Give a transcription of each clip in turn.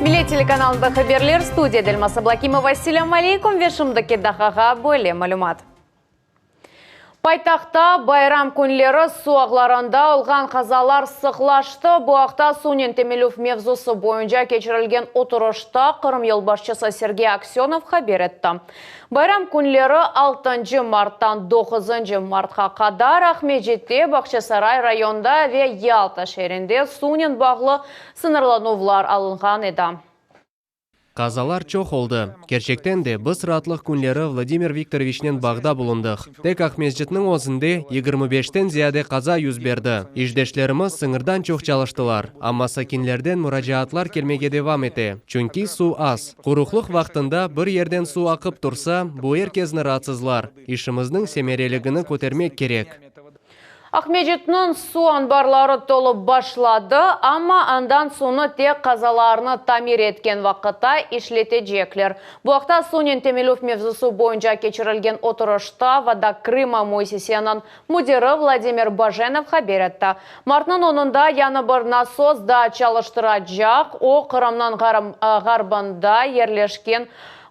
Millet telekanalında haberler, studiyada Elmaz Ablakimova. Selâm aleykum ve şimdiki daqqağa böyle malümat. Paytahtta bayram künleri suv ağlarında olğan qazalar sıqlaştı. Bu aqta suvnen teminlev mevzusı boyunca keçirilgen oturışta Qırım yolbaşçısı Sergey Aksönov haber etti. Bayram künleri altıncı marttan doquzıncı martqa qadar Aqmescitte, Bağçasaray rayonında ve Yalta şeerinde suvnen bağlı sıñırlanuvlar alınğan edi. Qazalar çoq oldı. Kerçekten de, biz raatlıq künleri Vladimir Viktoroviçnen bağda bulundıq. Tek Aqmescitniñ özünde 25-ten ziyade qaza berdi. İşdeşlerimiz sıñırdan çoq çalıştılar, amma sakinlerden muracaatlar kelmege devam ete, çünki suv az. Quruqlıq vaqtında bir yerden suv aqıp tursa, bu er kezni raatsızlar. İşimizniñ semereligini kötermek kerek. Aqmescitniñ suv anbarları tolıp başladı, amma andan suvnı tek qazalarnı tamir etken vaqıtta işletecekler. Bu aqta suvnen teminlev mevzusı boyunca keçirilgen oturışta Voda Krıma müessiseniñ müdiri Vladimir Bajenov haber etti. Martnıñ onunda yañı bir nasos daa çalıştıracaq, o, Qırımnıñ ğarbında yerleşken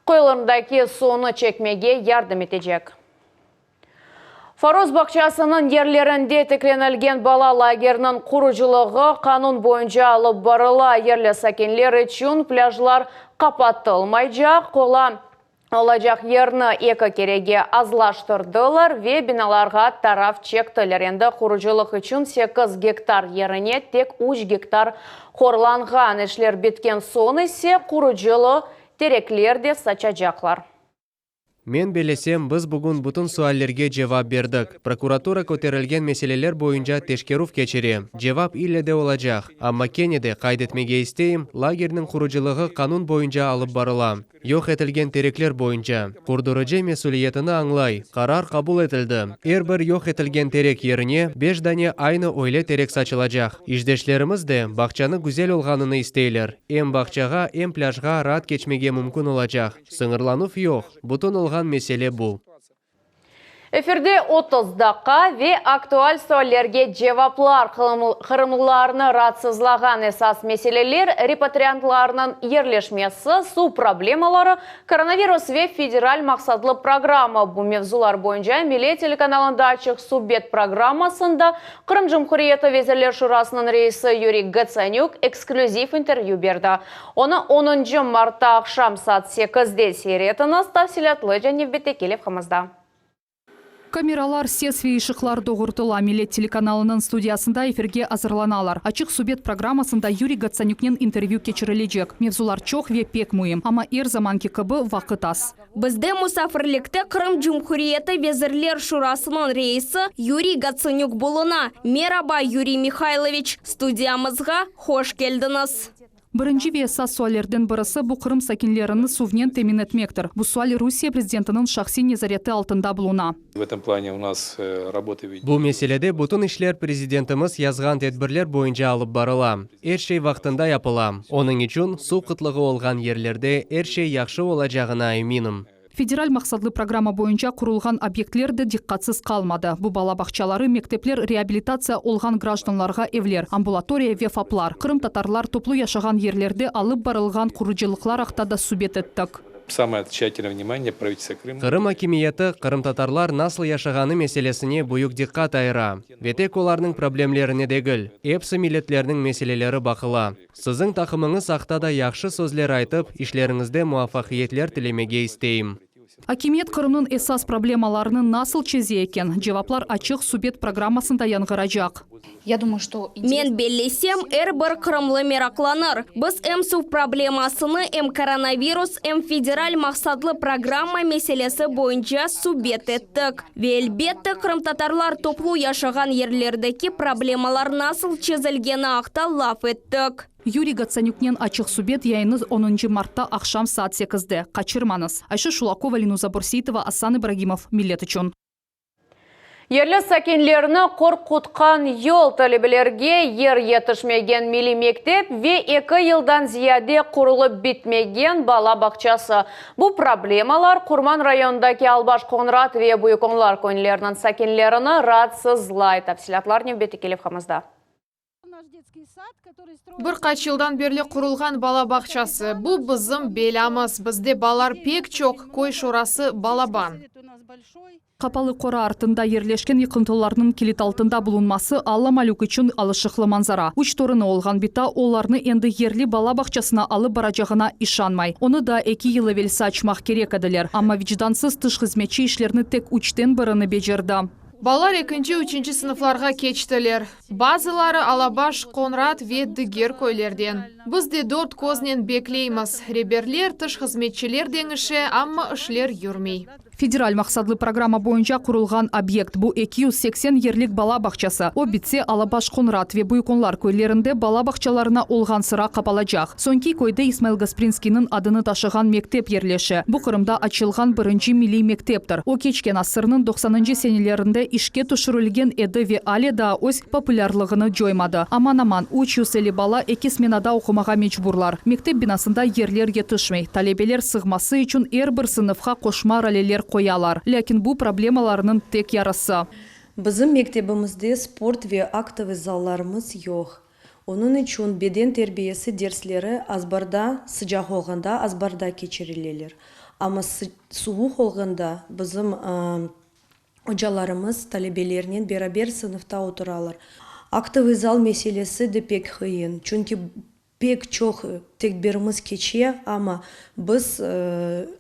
quyularındaki suvnı çekmege yardım etecek. Foros bağçasınıñ yerlerinde tiklenilgen bala lageriniñ qurucılığı qanun boyunca alıp barıla. Yerli sakinler içün plâjlar qapatılmaycaq, qola olacaq yerni eki kerege azlaştırdılar ve binalarğa taraf çektiler. Endi qurucılıq içün 8 gektar yerine tek 3 gektar qorlanğan. İşler bitken soñ ise qurucılı terekler de saçacaqlar. Men bellesem, biz bugün bütün suallerge cevap berdik. Prokuratura köterilgen meseleler boyunca teşkerüv keçire. Cevap ille de olacaq. Amma kene de qayd etmege isteyim, lagerniñ qurucılığı qanun boyunca alıp barıla. Yoq etilgen terekler boyunca. Qurdurıcı mesüliyetini añlay. Qarar qabul etildi. Er bir yoq etilgen terek yerine beş dane aynı öyle terek saçılacaq. İşdeşlerimiz de bağçanı güzel olğanını isteyler. Em bağçağa, em plâjğa raat keçmege mümkün olacaq. Sıñırlanuv yoq. Bütün olğan mesele bu. Efirde 30 daqqa ve aktual suallerge cevaplar, qırımlılarnı raatsızlağan esas meseleler, repatriantlarnıñ yerleşmesi, suv problemaları, koronavirus ve federal maqsatlı programma, bu mevzular boyunca Millet telekanalında açıq subet programmasında Qırım Cumhuriyeti Vezirler Şurasınıñ reisi Yuriy Gotsanük eksklüziv intervyü berdi. Onı onuncı martta aqşam saat sekizde seyir etiñiz, tafsilâtlıca nevbetteki levhamızda. Kameralar, ses ve ışıqlar doğurtıla, Millet telekanalınıñ studiyasında efirge azırlanalar. Açıq subet programmasında Yuriy Gotsanüknen intervyü keçirilecek. Mevzular çoq ve pek müim, amma er zamanki kibi vaqıt az. Bizde musafirlikte Qırım Cumhuriyeti Vezirler Şurasınıñ reisi Yuriy Gotsanük buluna. Meraba, Yuriy Mihayloviç, studiyamızğa hoş keldiñiz! Birinci ve esas suallerden birisi bu Qırım sakinlerini suvnen temin etmektir. Bu sual Rusiye prezidentiniñ şahsiy nezareti altında buluna. Bu meselede bütün işler prezidentimiz yazğan tedbirler boyunca alıp barıla. Er şey vaqtında yapıla. Onıñ içün suv qıtlığı olğan yerlerde er şey yahşı olacağına eminim. Federal maqsatlı programma boyunca qurulğan obyektler de diqqatsız qalmadı. Bu bala bağçaları, mektepler, reabilitatsiya olğan grajdanlarğa evler, ambulatoriya ve FAPlar. Qırımtatarlar toplu yaşağan yerlerde alıp barılğan qurucılıqlar aqta da subet ettik. Самое тщательное внимание правительства Крыма. Qırım akimiyeti qırımtatarlar nasıl yaşağanı meselesine büyük diqqat ayıra. Ve tek olarnıñ problemlerine degil, epsi milletlerniñ meseleleri baqıla. Siziñ taqımıñız aqta da yahşı sözler aytıp, işleriñizde muvafaqiyetler tilemege isteyim. Akimiyet Qırımnıñ esas problemalarını nasıl çeze eken? Cevaplar Açıq subet programmasında yañğıracaq. Men bellesem, er bir qırımlı meraqlanır. Biz em suv problemasını, em koronavirus, em federal maqsatlı programma meselesi boyunca subet ettik. Ve, elbette, qırımtatarlar toplu yaşağan yerlerdeki problemalar nasıl çezilgeni aqta laf ettik. Yuriy Gotsanüknen açıq subet yayını onuncı martta aqşam saat sekizde. Qaçırmañız! Ayşe Şulakova, Lenuza Börseytova, Asan İbragimov, Millet içün. Yerli sakinlerni qorqutqan yol, talebelerge yer yetişmegen milliy mektep ve eki yıldan ziyade qurulıp bitmegen bala bağçası. Bu problemalar Qurman rayonındaki Albaş Qoñrat ve Büyük Onlar köyleriniñ sakinlerini raatsızlay. Tafsilâtlar nevbetteki levhamızda. Bir qaç yıldan berli qurulğan bala bağçası. Bu bizim belâmız. Bizde balalar pek çoq, köy şurası balaban. Qapalı qora artında yerleşken yıqıntılarnıñ kilit altında bulunması Alla Malük içün alışıqlı manzara. Üç torunı olğan bita olarnı endi yerli bala bağçasına alıp baracağına işanmay. Onı daa eki yıl evelsi açmaq kerek ediler, amma vicdansız tış hızmetçi işlerni tek üçten birini becerdi. Balalar ekinci, üçünci sınıflarğa keçtiler. Bazıları Alabaş, Qoñrat ve diger köylerden. Biz de dört köznen bekleymiz. Reberler, tış hızmetçiler deñişe, amma işler yürmey. Federal maqsatlı programma boyunca qurulğan obyekt, bu 280 yerlik bala bağçası. O bitse, Alabaş, Qoñrat ve Büyük Onlar köylerinde bala bağçalarına olğan sıra qapalacaq. Soñki köyde İsmail Gasprinskiyniñ adını taşığan mektep yerleşe. Bu Qırımda açılğan birinci milliy mekteptir. O keçken asırnıñ doqsanıncı senelerinde işke tüşürilgen edi ve ale daa öz populârlığını coymadı. Aman-aman 350 bala eki smenada oqumağa mecburlar. Mektep binasında yerler yetişmey. Talebeler sığması içün er bir sınıfqa qoşma raleler qoyalar. Lâkin bu problemalarnıñ tek yarısı. Bizim mektebimizde sport ve aktovıy zallarımız yoq. Onıñ içün beden terbiyesi dersleri azbarda, sıcaq olğanda azbarda keçirileler. Amma suvuq olğanda bizim ocalarımız talebelernen beraber sınıfta oturalar. Aktovıy zal meselesi de pek qıyın, çünki pek çoq tedbirimiz keçe, amma biz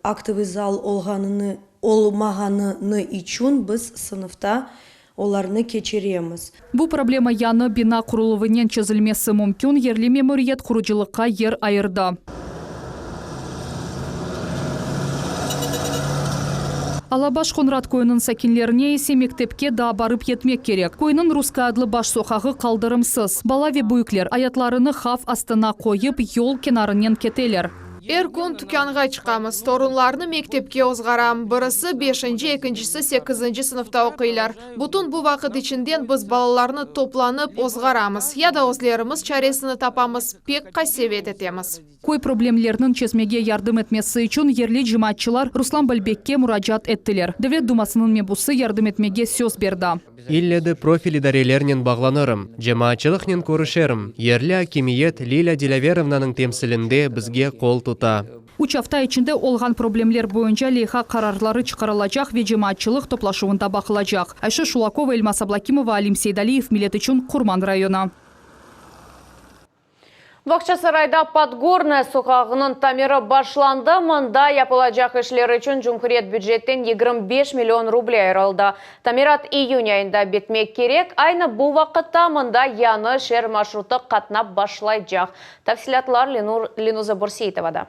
aktovıy zal olğanını olmağanını içün biz sınıfta olarnı keçiremiz. Bu problema yañı bina quruluvınen çezilmesi mümkün, yerli memuriyet qurucılıqqa yer ayırdı. Alabaş Qoñrat köyüniñ sakinlerine ise mektepke daa barıp yetmek kerek. Köyniñ Russkaya adlı baş soqağı qaldırımsız. Bala ve büyükler ayatlarını havf astına qoyıp, yol kenarınen keteler. Er kün tükânğa çıqamız, torunlarnı mektepke ozğaram. Birisi beşinci, ekincisi sekizinci sınıfta oquylar. Bütün bu vaqıt içinden biz balalarnı toplanıp ozğaramız ya da özlerimiz çaresini tapamız, pek qasevet etemiz. Köy problemleriniñ çezmege yardım etmesi içün yerli cemaatçılar Ruslan Balbekke muracaat ettiler. Devlet dumasınıñ mebusı yardım etmege söz berdi. İlle de profil idarelernen bağlanırım, cemaatçılıqnen körüşerim. Yerli akimiyet Lilâ Dilâverovnanıñ temsilinde bizge qol tuta. Üç afta içinde olğan problemler boyunca leyha qararları çıqarılacaq ve cemaatçılıq toplaşuvında baqılacaq. Ayşe Şulakova, Elmaz Ablâkimova, Alim Seydaliyev, Millet içün, Qurman rayonı. Bağçasarayda Podgornaya soqağınıñ tamiri başlandı. Mında yapılacaq işler içün cumhuriyet bücetten 25 million ruble ayırıldı. Tamirat iyün ayında bitmek kerek. Aynı bu vaqıtta mında yañı şeer marşrutı qatnap başlaycaq. Tafsilâtlar Lenuza Börseitovada.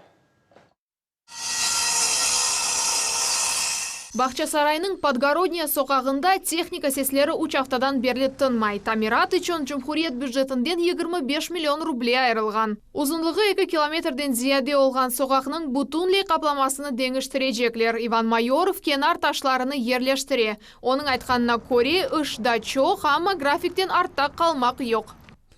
Bağçasaraynıñ Podgorodnaya soqağında tehnika sesleri üç aftadan berli tınmay. Tamirat içün cumhuriyet bücetinden 25 million ruble ayırılğan. Uzunlığı eki kilometrden ziyade olğan soqaqnıñ bütünley qaplamasını deñiştirecekler. İvan Mayorov kenar taşlarını yerleştire. Onıñ aytqanına köre, iş da çoq, amma grafikten artta qalmaq yoq.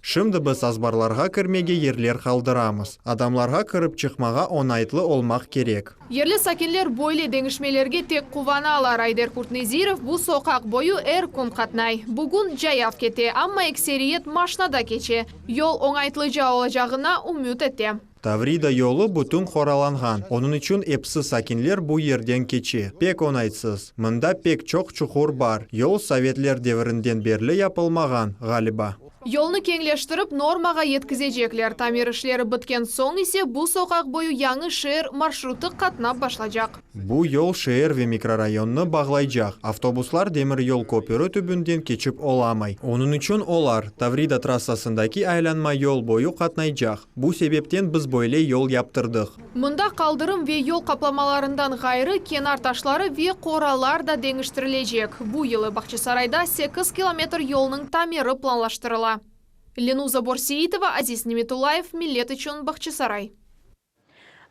Şimdi biz azbarlarğa kirmege yerler qaldıramız. Adamlarğa kirip çıqmağa oñaytlı olmaq kerek. Yerli sakinler böyle deñişmelerge tek quvanalar. Ayder Kurtnezirov bu soqaq boyu er kün qatnay. Bugün cayav kete, amma ekseriyet maşnada keçe. Yol oñaytlıca olacağına ümüt ete. Tavrida yolu bütün qoralanğan, onıñ içün episi sakinler bu yerden keçe. Pek oñaytsız. Mında pek çoq çuqur bar. Yol sovetler devirinden berli yapılmağan, ğaliba. Yolnı keñleştirip, normağa yetkizecekler. Tamir işleri bitken soñ ise bu soqaq boyu yañı şeer marşrutı qatnap başlacaq. Bu yol şeer ve mikrorayonnı bağlaycaq. Avtobuslar demiryol köpüri tübünden keçip olamay. Onıñ içün olar Tavrida trassasındaki aylanma yol boyu qatnaycaq. Bu sebepten biz böyle yol yaptırdıq. Mında qaldırım ve yol qaplamalarından ğayrı, kenar taşları ve qoralar da deñiştirilecek. Bu yılı Bağçasarayda sekiz kilometr yolnıñ tamiri planlaştırıla. Lenuza Borseitova, Aziz Nimetullayev, Millet içün, Bağçasaray.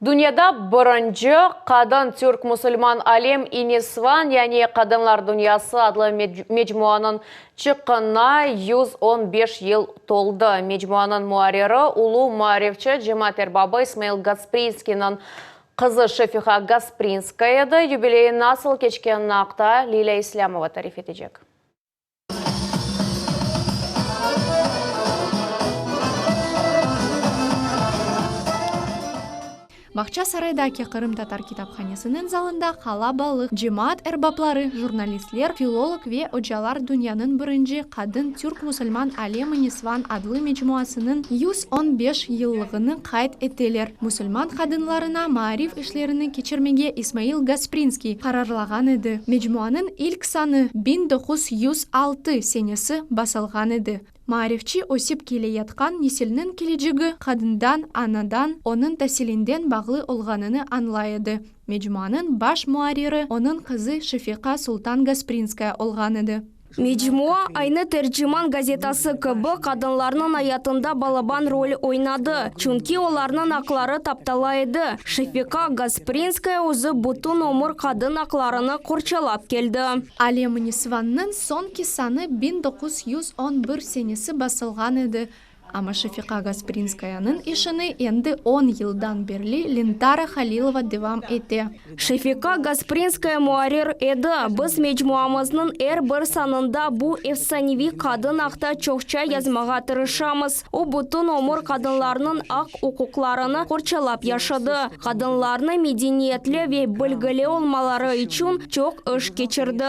Dünyada birinci qadın türk-musulman alem İnisvan, yani Qadınlar dünyası adlı mecmuanıñ çıqqanına 115 yıl toldı. Mecmuanıñ muarriri, ulu maarifçi, cemaat erbabı İsmail Gasprinskiyniñ qızı Şefiqa Gasprinskaya edi. Yubileyi nasıl keçkenini aqta Lilâ İslâmova tarif etecek. Bağçasaraydaki Qırımtatar kitaphanesiniñ zalında qalabalıq cemaat erbapları, jurnalistler, filolog ve ocalar dünyanıñ birinci qadın türk-musulman Alem-i nisvan adlı mecmuasınıñ 115 yıllığını qayd eteler. Musulman qadınlarına maarif işlerini keçirmege İsmail Gasprinskiy qararlağan edi. Mecmuanıñ ilk sanı 1906 senesi basılğan edi. Maarifçi ösip keleyatqan nesilniñ kelecegi qadından, anadan, onıñ tasilinden bağlı olğanını añlay edi. Mecmuanıñ baş muarriri onıñ qızı Şefiqa Sultan Gasprinskaya olğan edi. Mecmua, aynı Terciman gazetası kibi, qadınlarnıñ ayatında balaban rol oynadı, çünki olarnıñ aqları taptala edi. Şefiqa Gasprinskaya özü bütün ömür qadın aqlarını qorçalap keldi. Alem-i Nisvannıñ soñki sanı 1911 senesi basılğan edi, amma Şefiqa Gasprinskayanıñ işini endi on yıldan berli Lentara Halilova devam ete. Şefiqa Gasprinskaya muarrir edi. Biz mecmuamıznıñ er bir sanında bu efsaneviy qadın aqta çoqça yazmağa tırışamız. O, bütün ömür qadınlarnıñ aq-uquqlarını qorçalap yaşadı, qadınlarnı medeniyetli ve bilgili olmaları içün çoq iş keçirdi.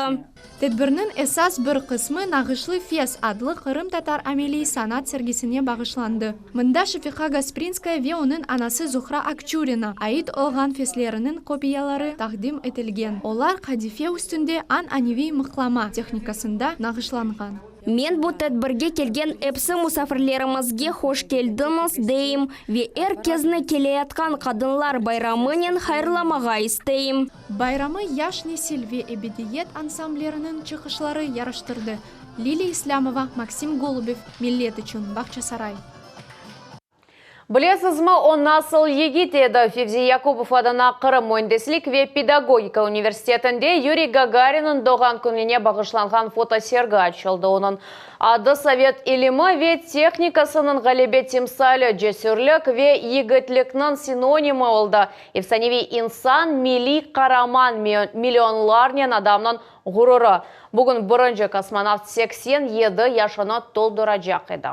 Tedbirniñ esas bir qısmı Nağışlı fes adlı qırımtatar ameliy sanat sergisine bağışlandı. Mında Şefiqa Gasprinskaya ve onıñ anası Zuhra Akçurina ait olğan fesleriniñ kopiyaları taqdim etilgen. Olar qadife üstünde an-aneviy mıqlama tehnikasında nağışlanğan. Men bu tedbirge kelgen epsi musafirlerimizge hoş keldiñiz deyim ve er kezni keleyatqan Qadınlar bayramınen hayırlamağa isteyim. Bayramı Yaş nesil ve Ebediyet ansambleriniñ çıqışları yaraştırdı. Liliya İslâmova, Maksim Golubev, Millet içün, Bağçasaray. Bilesizmi, o nasıl yigit edi? Fevzi Yakubov adına Qırım müendislik ve pedagogika universitetinde Yuriy Gagarinniñ doğğan kününe bağışlanğan fotosergi açıldı. Onıñ adı sovet ilimi ve tehnikasınıñ ğalebe timsali, cesürlik ve yigitlikniñ sinonimi oldı. Efsaneviy insan, milliy qaraman, millionlarnen adamnıñ ğururı. Bugün birinci kosmonavt 87 yaşını tolduracaq edi.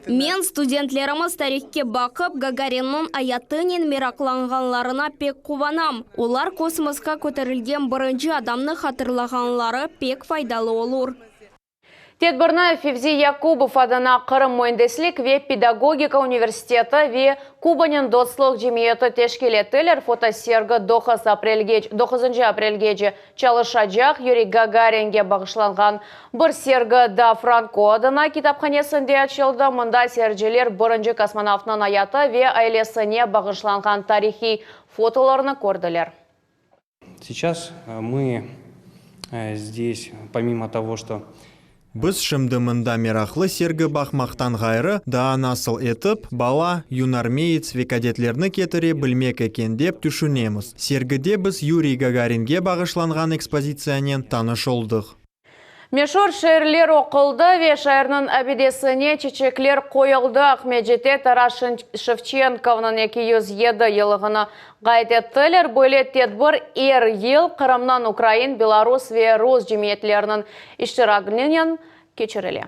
Men, studentlerimiz tarihke baqıp, Gagarinniñ ayatınen meraqlanğanlarına pek quvanam. Olar kosmosqa köterilgen birinci adamnı hatırlağanları pek faydalı olur. Tedbirni Fevzi Yakubov adına Qırım müendislik ve pedagogika universiteti ve Kubanen dostluq cemiyeti teşkil ettiler. Fotosergi doquz aprelge, doquzıncı aprelgece çalışacaq. Yuriy Gagaringe bağışlanğan bir sergi da Franko adına kitaphanesinde açıldı. Mında seyirciler birinci kosmonavtnıñ ayatı ve ailesine bağışlanğan tarihiy fotolarnı kördiler. Seyças mı zdes, pomimo togo, çto. Biz şimdi mında meraqlı sergi baqmaqtan ğayrı, daa nasıl etip, bala, yunarmeyets ve kadetlerni ketire bilmek eken dep tüşünemiz. Sergide biz Yuriy Gagaringe bağışlanğan ekspozitsiyanen tanış oldıq. Meşur şiirler oquldı ve şairniñ abidesine çiçekler qoyuldı. Aqmescitte Taras Şevçenkovnıñ 207 yıllığını qayd ettiler. Böyle tedbir er yıl Qırımnıñ ukrain, belorus ve rus cemiyetleriniñ iştiraginen keçirile.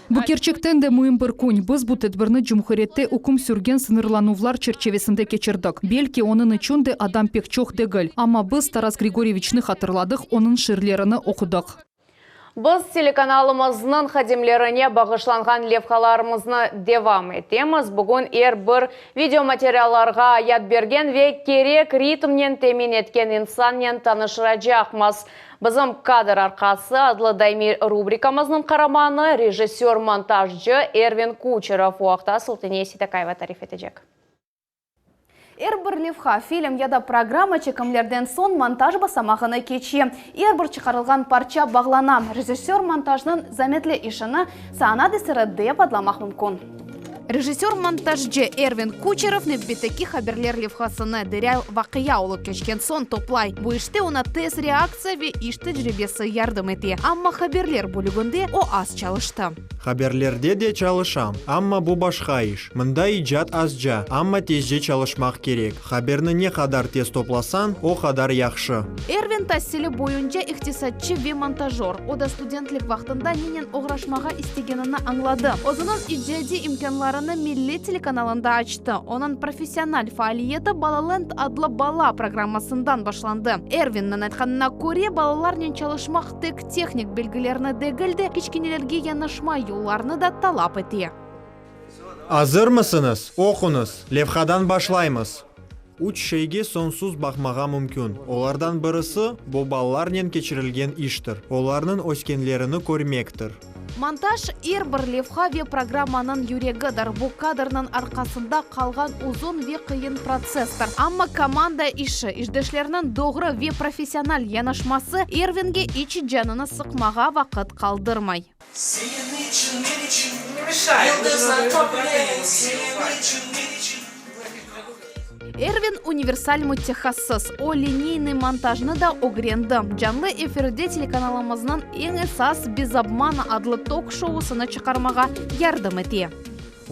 Bu kerçekten de müim bir kün. Biz bu tedbirni cumhuriyette üküm sürgen sıñırlanuvlar çerçevesinde keçirdik. Belki, onıñ içün de adam pek çoq degil. Amma biz Taras Grigoryeviçni hatırladıq, onıñ şiirlerini oqudıq. Biz telekanalımıznıñ hadimlerine bağışlanğan levhalarımıznı devam etemiz. Bugün er bir videomateriallarğa ayat bergen ve kerek ritmnen temin etken insannen tanışıracaqmız. Bizim Kadr arqası adlı daimiy rubrikamıznıñ qaramanı, rejissör-montajcı Ervin Kuçerov. Bu aqta Sultaniye Seytakayeva tarif etecek. Er bir levha, film ya da programma çekimlerden soñ montaj basamağını keçe. Er bir çıqarılğan parça bağlana. Rejissör-montajnıñ zametli işini sanat eseri dep adlamaq mümkün. Rejissör-montajcı Ervin Kuçerov nevbetteki haberler levhasını deral vaqia olıp keçken soñ toplay. Bu işte oña tez reaktsiya ve iş tecribesi yardım ete. Amma haberler bölüginde o az çalıştı. Haberlerde de çalışam, amma bu başqa iş. Mında icat azca, amma tezce çalışmaq kerek. Haberni ne qadar tez toplasañ, o qadar yahşı. Ervin tasili boyunca iqtisatçı ve montajör. O da studentlik vaqtında nenen oğraşmağa istegenini añladı. Özüniñ icadiy imkânlarını. saifelerini Millet telekanalında açtı. Onıñ professional faaliyeti Balalend adlı bala programmasından başlandı. Ervinniñ aytqanına köre, balalarnen çalışmaq tek tehnik bilgilerni degil de, kiçkenelerge yanaşma yollarını da talap ete. Azırmısıñız? Oquñız! Levhadan başlaymız. Üç şeyge soñsuz baqmağa mümkün. Olardan birisi, bu balalarnen keçirilgen iştir, olarnıñ öskenlerini körmektir. Montaj, er bir levha ve programmanıñ yüregidir. Bu, kadrnıñ arqasında qalğan uzun ve qıyın protsesstir. Amma komanda işi, işdeşlerniñ doğru ve professional yanaşması Ervinge iç canını sıqmağa vaqıt qaldırmay. Ervin universal mütehassıs, o, lineynıy montajnı da ögrendi. Canlı efirde telekanalımıznıñ eñ esas Bez obmana adlı tok-şousını çıqarmağa yardım ete.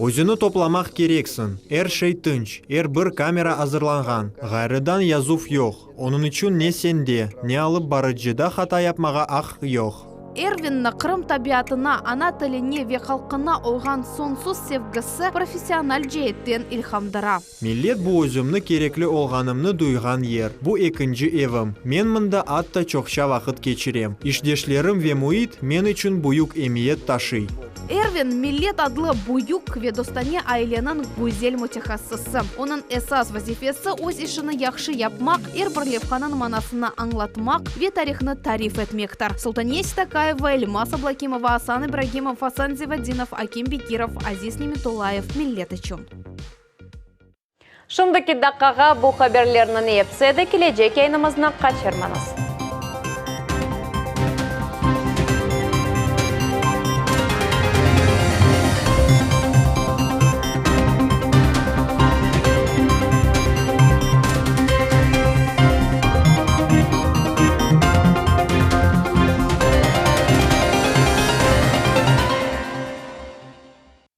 Özüni toplamaq kereksiñ, er şey tınç, er bir kamera azırlanğan, ğayrıdan yazuv yoq, onıñ içün ne sende, ne alıp barıcıda hata yapmağa aq yoq. Ervinni Qırım tabiatına, ana tiline ve halqına olğan soñsuz sevgisi professional ceetten ilhamdıra. Millet bu özümni kerekli olğanımnı duyğan yer. Bu ekinci evim. Men mında atta çoqça vaqıt keçirem. İşdeşlerim ve müit men içün büyük emiyet taşıy. Ervin, Millet adlı büyük ve dostane aileniñ güzel mütehassısı. Onıñ esas vazifesi, öz işini yahşı yapmaq, er bir levhanıñ manasını añlatmaq ve tarihnı tarif etmektir. Sultaniye Sitakaeva, Elmaz Ablakimova, Asan İbragimov, Asan Zivadinov, Akim Bekirov, Aziz Nimetullayev, Millet içün. Şimdiki daqqağa bu haberlerniñ episi edi, kelecek yayınımıznı qaçırmañız.